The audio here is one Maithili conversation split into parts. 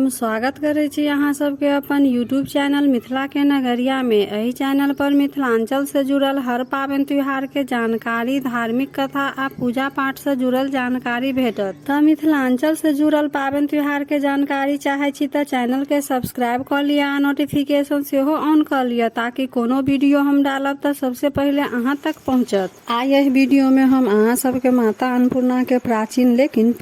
हम स्वागत करै छी अहाँ सबके अपन यूट्यूब चैनल मिथिला के नगरिया में। एहि चैनल पर मिथिलांचल से जुड़ल हर पाबनि त्योहार के जानकारी, धार्मिक कथा आ पूजा पाठ से जुड़ल जानकारी भेटत। तऽ मिथिलांचल से जुड़ल पाबनि त्योहार के जानकारी चाहै छी तऽ चैनल के सब्सक्राइब कऽ लिअ आ नोटिफिकेशन सेहो ऑन कऽ लिअ ताकि कोनो वीडियो हम डालब तऽ सबसे पहिले अहाँ तक पहुँचत। आइ एहि वीडियोमे हम अहाँ सबके माता अन्नपूर्णाके प्राचीन लेकिन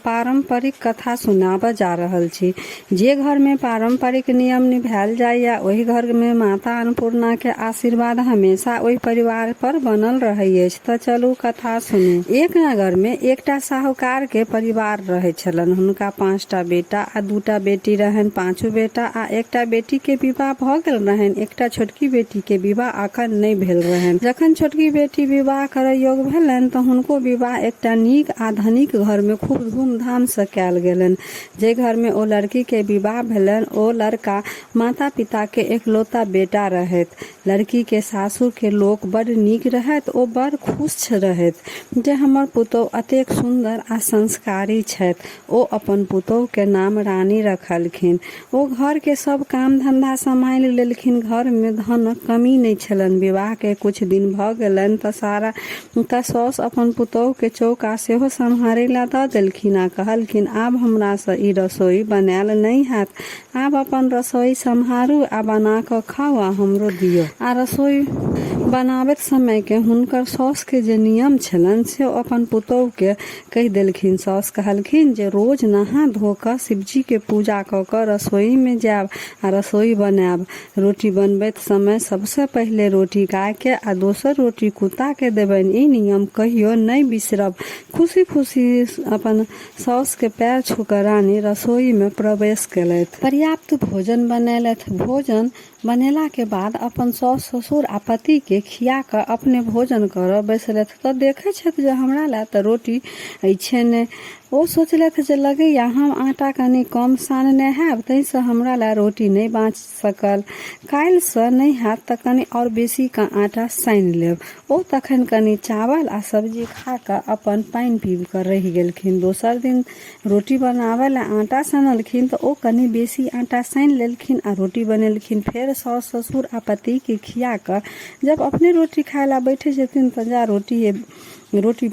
पारम्परिक कथा सुनाबऽ जा रहल छी। जे घरमे पारम्परिक नियम निभायल जाइए ओहि घरमे माता अन्नपूर्णाके आशीर्वाद हमेशा ओहि परिवार पर बनल रहै अछि। तऽ चलू कथा सुनू। एक नगरमे एकटा साहुकारके परिवार रहै छलनि। हुनका 5टा बेटा आ 2टा बेटी रहनि। पाँचो बेटा आ एकटा बेटीके विवाह भऽ गेल रहनि। एकटा छोटकी बेटीके विवाह अखन नहि भेल रहनि। जखन छोटकी बेटी विवाह करय योग्य भेलनि तऽ हुनको विवाह एकटा नीक आ धनिक घरमे खूब धूमधामसँ कयल गेलनि। जाहि घरमे ओ लड़कीके विवाह भेलनि ओ लड़का माता-पिताके एकलौता बेटा रहथि। लड़कीके सासुरके लोक बड्ड नीक रहथि। ओ बड़ खुश रहथि जे हमर पुतोहु एतेक सुन्दर आ संस्कारी छथि। ओ अपन पुतोहुके नाम रानी रखलखिन। ओ घरके सब काम धन्धा सम्हालि लेलखिन। घरमे धनक कमी नहि छलनि। विवाहके किछु दिन भऽ गेलनि तऽ सारा तऽ साउस अपन पुतोहुके चौका सेहो सम्हारै लए दऽ देलखिन आ कहलखिन, आब हमरासँ ई रसोई बनायल नहि हैत। आब अपन रसोई सम्हारू आ बना कऽ खाउ आ हमरो दियौ। आ रसोई बनाबैत समयके हुनकर साउसके जे नियम छलनि से ओ अपन पुतोहुके कहि देलखिन। साउस कहलखिन जे रोज नहा धो कऽ शिवजीके पूजा कऽ कऽ रसोईमे जायब आ रसोई बनायब। रोटी बनबैत समय सबसँ पहिले रोटी गायके आ दोसर रोटी कुत्ताके देबनि। ई नियम कहियो नहि बिसरब। खुशी-खुशी अपन साउसके पैर छू कऽ रानी रसोईमे प्रवेश केलथि। पर्याप्त भोजन बनेलथि। भोजन बनेलाके बाद अपन साउस ससुर आ पतिके खिया कऽ अपने भोजन करऽ बैसलथि तऽ देखै छथि जे हमरा लए तऽ रोटी अछि नहि। ओ सोचलथि जे लगैए हम आटा कनि कम सानने हैब ताहिसँ हमरा लए रोटी नहि बाँचि सकल। काल्हिसँ नहि हैत तऽ कनि आओर बेसीके आटा सानि लेब। ओ तखन कनि चावल आ सब्जी खा कऽ अपन पानि पीबि कऽ रहि गेलखिन। दोसर दिन रोटी बनाबय लए आटा सनलखिन तऽ ओ कनि बेसी आटा सानि लेलखिन आ रोटी बनेलखिन। फेर साउस ससुर आ पतिके खिया कऽ जब अपने रोटी खाय लए बैठै छथिन तऽ जा रोटी रोटी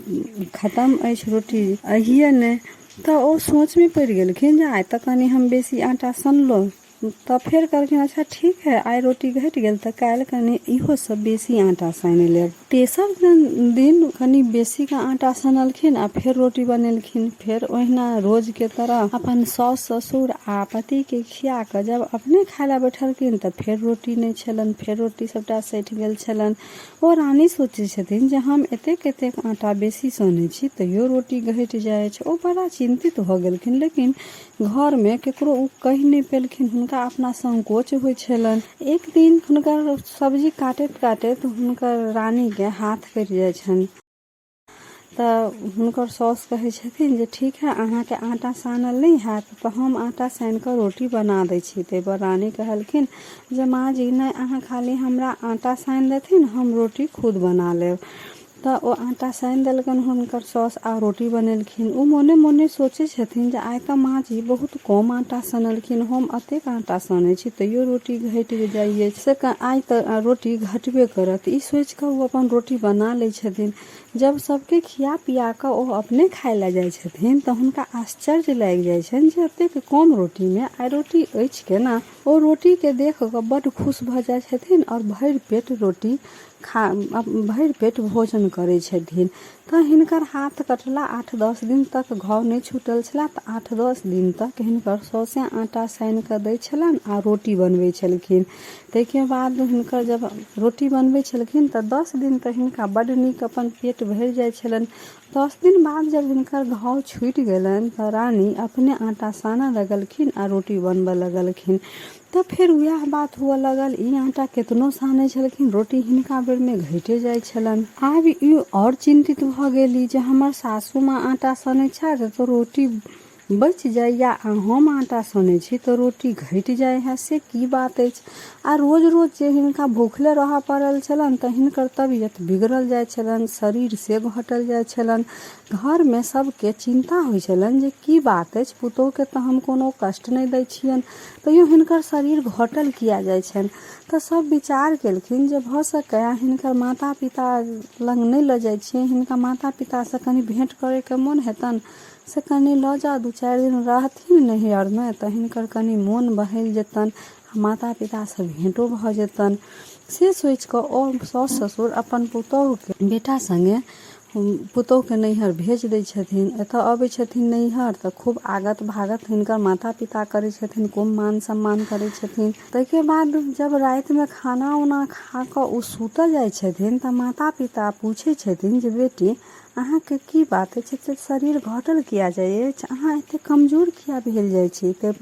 खतम अछि, रोटी अहिए नहि। तऽ ओ सोचमे पड़ि गेलखिन जे आइ तऽ कनि हम बेसी आटा सनलहुँ। तऽ फेर कहलखिन अच्छा ठीक है, आइ रोटी घटि गेल तऽ काल्हि कनि इहोसँ बेसी आटा सानि लेब। तेसर दिन कनि बेसीके आटा सनलखिन आ फेर रोटी बनेलखिन। फेर ओहिना रोजके तरह अपन साउस ससुर आ पतिके खिया कऽ जब अपने खाय लए बैठलखिन तऽ फेर रोटी नहि छलनि, फेर रोटी सभटा सठि गेल छलनि। ओ रानी सोचै छथिन जे हम एतेक एतेक आटा बेसी सनै छी तैयो रोटी घटि जाइ अछि। ओ बड़ा चिन्तित भऽ गेलखिन, लेकिन घरमे ककरो ओ कहि नहि पेलखिन। हुनका अपना संकोच होइ छलनि। एक दिन हुनकर सब्जी काटैत काटैत हुनकर रानीके हाथ कटि जाइ छनि। तऽ हुनकर साउस कहै छथिन जे ठीक है, अहाँके आटा सानल नहि हैत तऽ हम आटा सानि कऽ रोटी बना दै छी। ताहिपर रानी कहलखिन जे माँ जी नहि, अहाँ खाली हमरा आटा सानि देथिन, हम रोटी खुद बना लेब। तऽ ओ आटा सानि देलकनि हुनकर साउस आ रोटी बनेलखिन। ओ मोने मोने सोचै छथिन जे आइ तऽ माँ जी बहुत कम आटा सनलखिन, हम एतेक आटा सनै छी तैयो रोटी घटि जाइए, से आइ तऽ रोटी घटबे करत। ई सोचि कऽ ओ अपन रोटी बना लै छथिन। जब सबके खिया पिया कऽ ओ अपने खाय लए जाइ छथिन तऽ हुनका आश्चर्य लागि जाइ छनि जे एतेक कम रोटीमे आइ रोटी अछि केना। ओ रोटीके देख कऽ बड्ड खुश भऽ जाइ छथिन आओर भरि पेट रोटी खा भरि पेट भोजन करै छथिन। तऽ हिनकर हाथ कटला 8-10 दिन तक घाव नहि छूटल छलै तऽ 8-10 दिन तक हिनकर सौंसे आटा सानि कऽ दै छलनि आ रोटी बनबै छलखिन। ताहिके बाद हुनकर जब रोटी बनबै छलखिन तऽ 10 दिन तऽ हिनका बड्ड नीक अपन पेट भरि जाइ छलनि। 10 दिन बाद जब हिनकर घाव छूटि गेलनि तऽ रानी अपने आटा सानऽ लगलखिन आ रोटी बनबऽ लगलखिन। तऽ फेर वएह बात हुअ लगल, ई आटा केतनो सानै छलखिन रोटी हिनका बेरमे घटिए जाइ छलनि। आब ई आओर चिन्तित भऽ गेली जे हमर सासू माँ आटा सनै छथि तऽ रोटी बचि जाइए आ हम आटा सनै छी तऽ रोटी घटि जाइ है, से की बात अछि? आ रोज रोज जे हिनका भूखले रहऽ पड़ल छलनि तऽ हिनकर तबियत बिगड़ल जाइ छलनि, शरीर से घटल जाइ छलनि। घरमे सबके चिन्ता होइ छलनि जे की बात अछि, पुतोहुके तऽ हम कोनो कष्ट नहि दै छियनि, तैयो हिनकर शरीर घटल किया जाइ छनि? तऽ सब विचार केलखिन जे भऽ सकैए हिनकर माता पिता लग नहि लऽ जाइ छियै, हिनका माता पितासँ कनि भेँट करैके मोन हेतनि, से कनि लऽ जाउ, 2-4 दिन रहथिन नैहरमे तऽ हिनकर कनि मोन बहलि जेतनि आ माता पितासँ भेँटो भऽ जेतनि। से सोचि कऽ ओ साउस ससुर अपन पुतोहुके बेटा सङ्गे पुतोहुके नैहर भेज दै छथिन। एतऽ अबै छथिन नैहर तऽ खूब आगत भागत हिनकर माता पिता करै छथिन, खूब मान सम्मान करै छथिन। ताहिके बाद जब रातिमे खाना उना खा कऽ ओ सुतऽ जाइ छथिन तऽ माता पिता पूछै छथिन जे बेटी अहाँके की बात अछि, एतेक शरीर घटल किया जाइ अछि, अहाँ एतेक कमजोर किया भेल जाइ छी, तऽ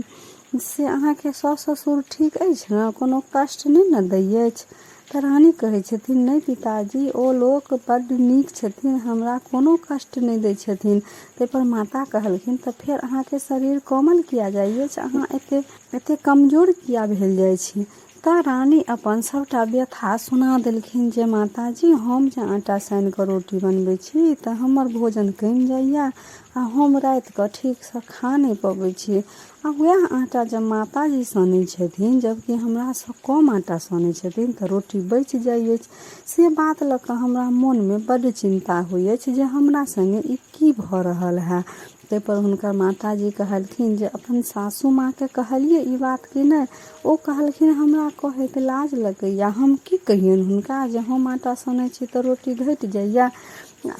से अहाँके साउस ससुर ठीक अछि ने, कोनो कष्ट नहि ने दै अछि? तऽ रानी कहै छथिन, नहि पिताजी, ओ लोक बड्ड नीक छथिन, हमरा कोनो कष्ट नहि दै छथिन। ताहिपर माता कहलखिन, तऽ फेर अहाँके शरीर कोमल किया जाइ अछि, अहाँ एते एते कमजोर किया भेल जाइ छी? तऽ रानी अपन सभटा व्यथा सुना देलखिन जे माताजी, हम जे आटा सानि कऽ रोटी बनबै छी तऽ हमर भोजन कमि जाइए आ हम रातिकऽ ठीकसँ खा नहि पबै छी, आ वएह आटा जब माताजी सनै छथिन, जबकि हमरासँ कम आटा सनै छथिन, तऽ रोटी बचि जाइ अछि। से बात लऽ कऽ हमरा मोनमे बड्ड चिन्ता होइ अछि जे हमरा सङ्गे ई की भऽ रहल है। ताहिपर हुनकर माताजी कहलखिन जे अपन सासू माँके कहलियै ई बात कि नहि? ओ कहलखिन, हमरा कहैत लाज लगैए, हम की कहियनि हुनका जे हम आटा सनै छी तऽ रोटी घटि जाइए,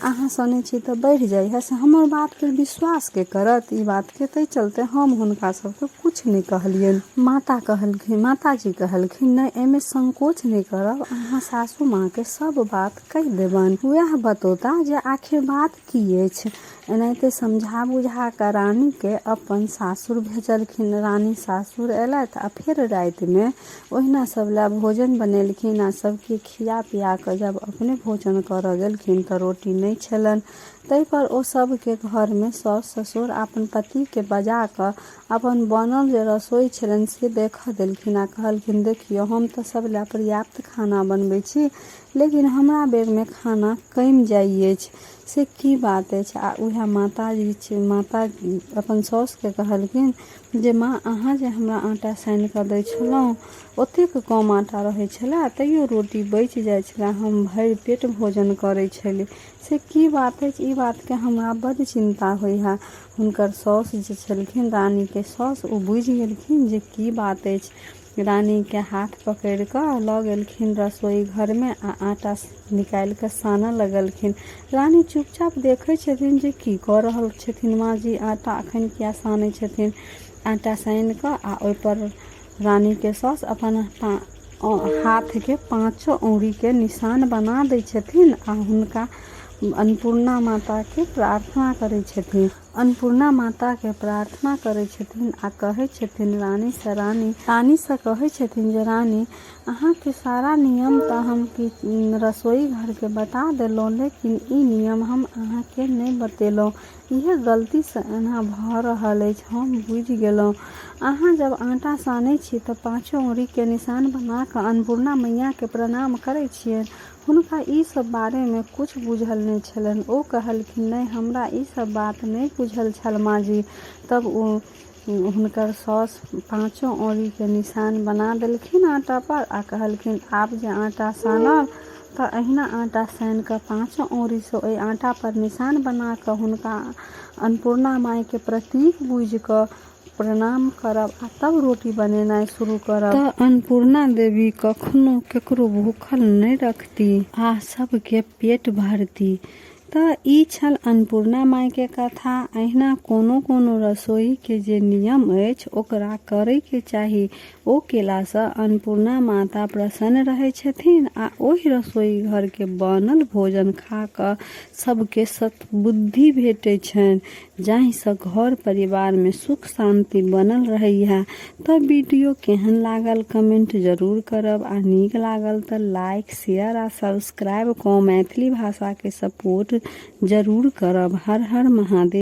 अहाँ सनै छी तऽ बढ़ि जाइए, से हमर बातपर विश्वास के करत ई बातके? ताहि चलते हम हुनका सबके किछु नहि कहलियनि। माता कहलखिन, माताजी कहलखिन, नहि, एहिमे संकोच नहि करब, अहाँ सासू माँके सब बात कहि देबनि, वएह बतौता जे आखिर बात की अछि। एनाहिते समझा बुझा कऽ रानीके अपन सासुर भेजलखिन। रानी सासुर अयलथि आ फेर रातिमे ओहिना सब लए भोजन बनेलखिन आ सबके खिया पिया कऽ जब अपने भोजन करऽ गेलखिन तऽ रोटी नहि छलनि। ताहिपर ओ सबके घरमे साउस ससुर अपन पतिके बजा कऽ अपन बनल जे रसोइ छलनि से देखऽ देलखिन आ कहलखिन, देखियौ, हम तऽ सब लए पर्याप्त खाना बनबै छी, लेकिन हमरा बेरमे खाना कमि जाइ अछि, से की बात अछि? आ उएह माताजी छै, माता अपन साउसके कहलखिन जे माँ, अहाँ जे हमरा आटा सानि कऽ दै छलहुँ, ओतेक कम आटा रहै छलए, तैयो रोटी बचि जाइ छलए, हम भरि पेट भोजन करै छली, से की बात अछि? ई बातके हमरा बड्ड चिन्ता होइ है। हुनकर साउस जे छलखिन, रानीके साउस, ओ बुझि गेलखिन जे की बात अछि। रानीके हाथ पकड़ि कऽ लऽ गेलखिन रसोई घरमे आ आटा निकालि कऽ सानऽ लगलखिन। रानी चुपचाप देखै छथिन जे की कऽ रहल छथिन माँजी, आटा एखन किया सानै छथिन। आटा सानि कऽ आ ओहिपर रानीके साउस अपन हाथके पाँचो अङ्गुरीके निशान बना दै छथिन आ हुनका अन्नपूर्णा माताके प्रार्थना करै छथिन। अन्नपूर्णा माताके प्रार्थना करै छथिन आ कहै छथिन रानीसँ, रानी रानीसँ कहै छथिन जे रानी, अहाँके सारा नियम तऽ हम कि रसोई घरके बता देलहुँ, लेकिन ई नियम हम अहाँके नहि बतेलहुँ। इएह गलतीसँ एना भऽ रहल अछि, हम बुझि गेलहुँ। अहाँ जब आटा सानै छी तऽ पाँचो अङ्गुरीके निशान बना कऽ अन्नपूर्णा मैयाके प्रणाम करै छियनि। हुनका ई सब बारेमे किछु बुझल नहि छलनि। ओ कहलखिन, नहि, हमरा ई सब बात नहि बुझल छल माँजी। तब ओ हुनकर साउस पाँचो औंरीके निशान बना देलखिन आटा पर आ कहलखिन, आब जे आटा सानब तऽ अहिना आटा सानि कऽ पाँचो औंरीसँ ओहि आटा पर निशान बना कऽ हुनका अन्नपूर्णा मायके प्रतीक बुझि कऽ प्रणाम करब आ तब रोटी बनेनाइ शुरू करब। तऽ अन्नपूर्णा देवी कखनो केकरो भूखल नहि रखती आ सबके पेट भरती। तऽ ई छल अन्नपूर्णा मायके कथा। अहिना कोनो कोनो रसोईके जे नियम अछि ओकरा करैके चाही। ओ केलासँ अन्नपूर्णा माता प्रसन्न रहै छथिन आ ओहि रसोई घरके बनल भोजन खा कऽ सबके सद्बुद्धि भेटै छनि, जाहिसँ घर परिवारमे सुख शान्ति बनल रहैए। तऽ वीडियो केहन लागल कमेंट जरूर करब आ नीक लागल तऽ लाइक, शेयर आ सब्सक्राइब कऽ मैथिली भाषाके सपोर्ट जरूर करब। हर हर महादेव।